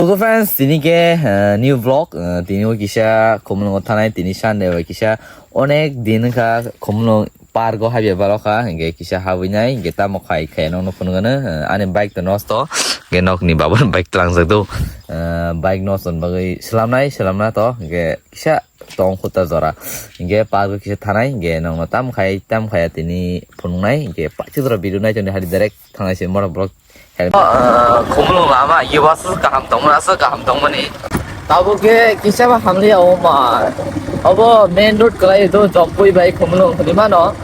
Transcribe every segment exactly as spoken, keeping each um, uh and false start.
Hello friends, tini ke, eh, new vlog, eh, tini o kisa Khumulwngo thanai, tini Sunday bai kisa onek din wngkha Khumulwng park o habya balokha, hingke kisa habwi nai, hingke tamo khai khai nokno phunukgano, eh, ani bike to nosto, hingke nokni babani bike tlangjak do, eh, bike nosto ni bagwi swlamnai, swlamna to, hingke kisa tong khuta jora, hingke park o kisa thanai, hingke nokno tam khai, tam khaya tini phunuknai, hingke paithak jora video nai tongdi hari direct. Thangnai se mora borok helmet. Ah, Khumulwng lama, ye bus kaham tongmani, aswk kaham tongmani. Tabuk khe kisa ba hamliya o ma. Obo main road kwlai do Jompui bai Khumulwng hinwi mano.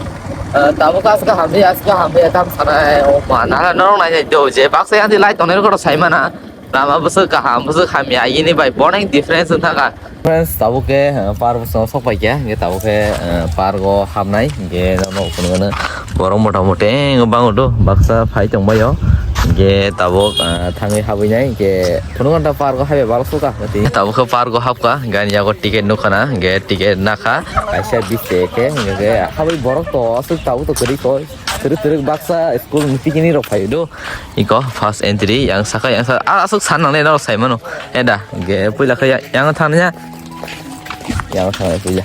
Ah, tabuk aswk hamliya, aswk hamliya tam sanai o ma. Nala norok nai do je baksa yang di light tongnai rok sai mana. Lama bwswk kaham, bwswk hamya, ini bai bonek difference wng thaka. Friends, tabuk khe, eh, par bwskango sok pai khe, hingke tabuk khe, eh, park o habnai, hingke nono phunukgano borok mota moti eng bango do, baksa phai tongbaio, hingke tabuk, eh, thangwi habwi nai, hingke phunukgano park o habya balok sukha, tabuk khe park o habkha, gani yago ticket nukhana, hingke ticket nakha, kaisa bis te khe, hingke habwi borok to aswk tabuk to kwrwi koi. Twrwk twrwk baksa school ni picnic rok phaio do. Iko first entry yang saka yang saka, ah, aswk san nangnai norok sai mano. Eda, ge puila khe yang thangya. Yang thangya puila.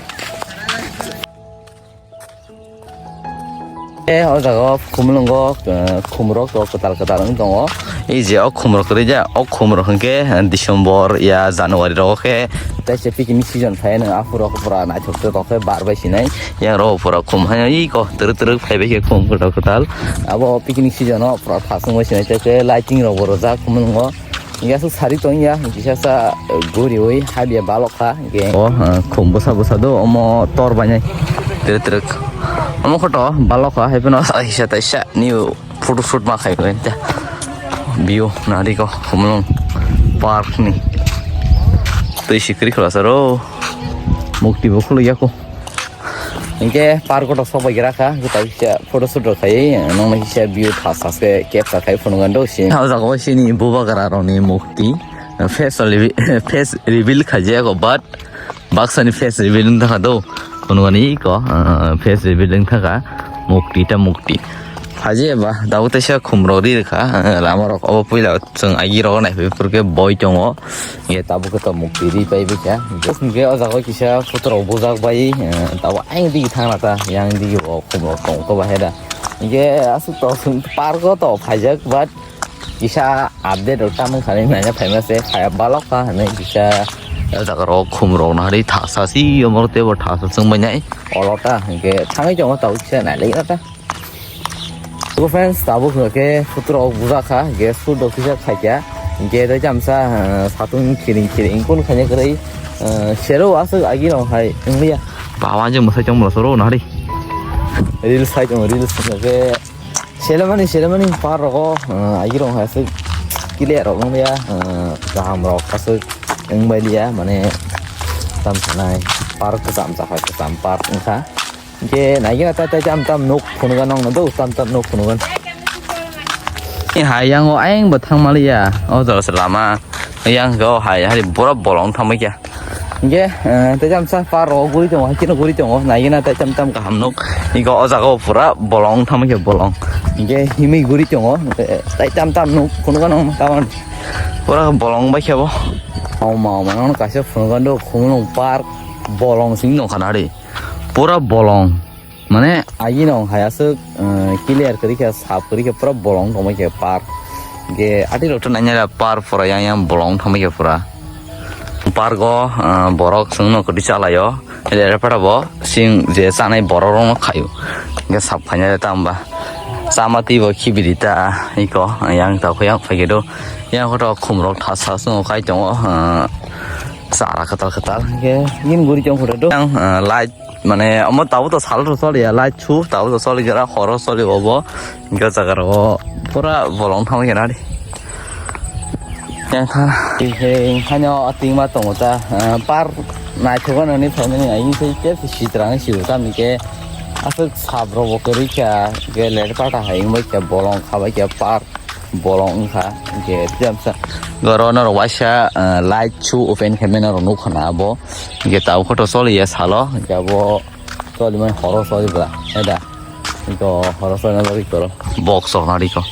Eh, o jaga o Khumulwngo, eh, khumrok to kwtal kwtal wng tongo. Ei je o khumrok kwrwi ja, o khumrok hwnkhe, eh, December ya January rogo khe. Tei se picnic season phai nw aphuru khe pura naithok se kok khe bar bai sinai. Yang rok pura khum hai iko twrwk twrwk phai bai khe khum kwtal kwtal. Abo picnic season o pura thasung bai sinai tei khe lighting rok bo rwjak Khumulwngo. Hingke aswk sari tong ya, kisa sa guriwi habya balok kha hingke. O, ah, khum bwsa bwsa do, omo tor bainai. Twrwk twrwk. Omo khoto balok kha, hai phano sa kisa taisa new photo shoot ma khai bai ta. View nari ko Khumulwng park ni. Twi sikri khwlasa ro. Mukti bo khuluk ya ko. Hingke park o to sok bai gra kha, hingke tabuk kisa photo shoot rok khai, nokno kisa view thas thas khe capture khai phunukgwi do sini. O jaga o sini bubagra rokni mukti, face reveal, face reveal khaijago, but baksa ni face reveal wng thangkha do, phunukgani iko, ah, face reveal wng thangkha, mukti ta mukti. Phaji eba tabuk teisa khum rok ri rwkha, ah, lama rok obo puila chwng agi rogo naiphai phuru khe boi tongo. Hingke tabuk khe tongmung twi ri pai bwkha. Hingke o jaga o kisa photo rok bujak bai, eh, tabuk ayang digi thangna ta, yang digi bo khum rok tong to bahai da. Hingke aswk to park o to phaijak, but kisa update rok tamo khanwi naina phaima se phaiya balok kha hinwi kisa o jaga rok khum rok nari thasa si omo tei bo thasa chwng bai nai olo ta hingke thangwi tongo tabuk kisa nai lai ta. Hello friends, tabuk hwnkhe photo rok bujak kha, hwnkhe shoot rok kisa khaikha, hwnkhe tei tamsa, ah, satung khiring khiring kun khaina kwrwi, ah, sero aswk agi rok hai wngliya. Ba, wanjwk mwsai tong masa rw nari. Reels hai tongo, reels hwnkhe selemani, selemani par rogo, ah, agi rok hai aswk clear rok wngliya, ah, kaham rok aswk wngbai liya, mane tam sanai par kwcham chakha, kwcham par wngkha. Hingke naigena ta tei tam tam nuk phunugan nokno do, tam tam nuk phunugan. Ni hai yang o ayang bo thang maliya, o jaga se lama. Yang go hai hari pura bolong thangbai kya. Hingke, eh, tei tam sa par rogo guri tongo, hai keno guri tongo, naigena tei tam tam kaham nuk. Iko o jaga o pura bolong thangbai kya bolong. Hingke himui guri tongo, tei tam tam nuk phunugan nokno tamon. Pura bolong bai kya bo. Oma, oma, nokno kaisa phunugan do, Khumulwng park, bolong sing nokha nari. Pura bolong. Mane, agi no hai aswk, eh, clear kwrwi khe, sap kwrwi khe, pura bolong tongbai khe park. Ge, ati rok to nanya par pura yang yang bolong tongbai khe pura. Park o, eh, borok chwng no kwrwi chalaio. Ele pata bo, sing je chanai borok rok no khaio. Ge sap khaina ta hwnba. Chama twi bo khibidi ta, iko, yang ta khuyang phai khe do. Yang koto khum rok thasa chwng kai tongo, eh, chara kwtal kwtal. Ge, yin guri tong koto do. Yang, eh, light Mane, omo tabuk to sal rok choliya, light su, tabuk to choli jora, horo choli obo. Hingke o jaga rogo pura bolong thangwi khe nari. Yang thang, hingke, hingke, haino o tingma tongo ta, ah, par naithok nani phaimani, aying sai khe sitrang si tamni khe aswk sap rok bo kwrwi kha, hingke ler pata hai wngbai kha, bolong khabai kha par. Bolong wngkha, hingke tiyamsa goro norok waisa, ah, light su open khaimani norok nukha na abo, hingke tabuk kotor choliya salo, hingke abo cholimani horo choli bwla, hai da, hingke horo cholina bagwi koro box rok nari ko,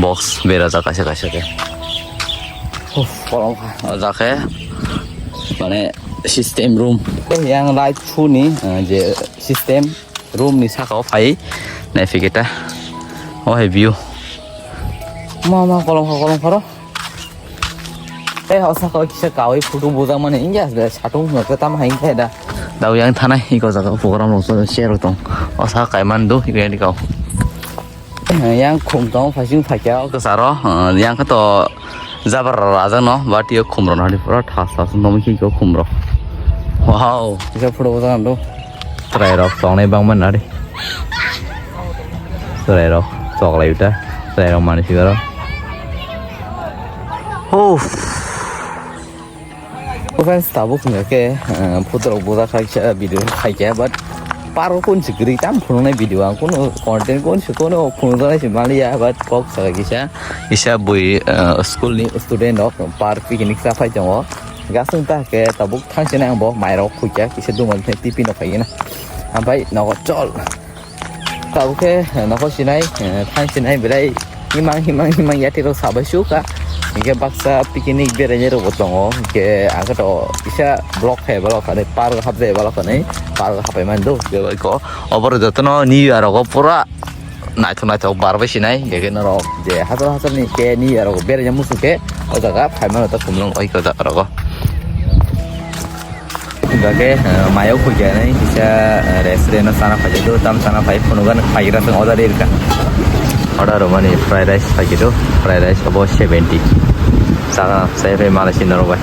box berajak kaisa kaisa khe. Uff, kolom kha. O jaga khe, mane, system room. Yang light suni, eh, je system room ni saka o phai. Nai phikita. O hai view. Ma, ma, kolom kha, kolom kha ro. Eh, o saka o kisa kawi photo bujak mani. India satung no tam hai khe da. Dau yang thanai, iko jaga program rok share tong. O saka kaiman do, iko yang kau. Yang khum tong phasing phakya o kwcharo, yang khe to jabar rajak no, but yo khum rok nari pura thas thas no mui khe khum rok. Wow, kisa photo bujak do. Chwrai rok tongnai bangma nari. Chwrai rok choklai uta. Chwrai rok mani sigaro. Oh. O friends, tabuk hwnkha khe, eh, photo rok bujak kha kisa video khaikha, but park o kun se kwrwi tam phunuknai video ang kunu content kun se kunu phunukjaknai se manliya, but kok saka kisa, kisa bui, eh, school ni student rok park picnic cha phai tongo. Gasung ta khe tabuk thang sinai ang bo mai rok khuikha kisa duma khe tipi no khaikhe na. Ampai nogo chol. Tabuk khe, eh, nokho sinai, eh, thang sinai belai himang, himang, himang yatiro sabai sukha. Hinkhe baksa picnic berainai rokbo tongo. Hinkhe ang khe to kisa vlog khai balok kha, park hapjai balok kha, park hapai mani do. Hinkhe bai ko, oboro jotono New Year rogo pura naithok naithok bar bai sinai. Hinkhe norok je hachal hachal ni khe New Year rogo beraina muchung khe o jaga phai mano ta kumlung oi ko jaga rogo. Hinkhe, eh, mayo khuikhe nai kisa, eh, restaurant o chana phai do, tam chana phai phunukgani phaigra thang order rikha. Order rwmani fried rice phai do, fried rice abo seventy. Chana sai phai malai sinaro bai.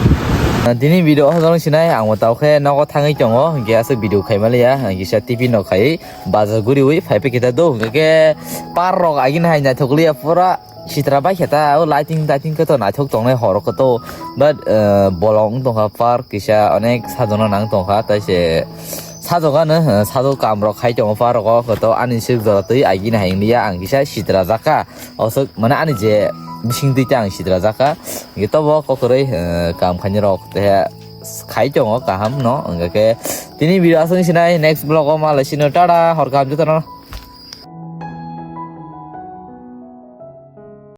Tini video o hojong sinai ang bo tao khe nogo thangwi tongo, hinkhe aswk video khai maliya, kisa tiffin rok khai bazar guriwi phai phai khe ta do, hinkhe park rok agini hai naithok liya pura. Sitra bai khe ta o lighting taiting khe to naithok tongnai horo khe to, but, eh, bolong wng tongkha park kisa onek sajona nang tongkha tai se sajokano, eh, sajok kam rok khai tongo park o khe to ani sik jora twi agini hai wngya ang kisa sitra jakha osok mane ani je bising twi ta ang sitra jakha hwnkhe tobo kokroi, eh, kam khainai rok te khai tongo kaham no hwnkhe tini video aswk sinai next vlog o malai sino tata hor kaham jotono.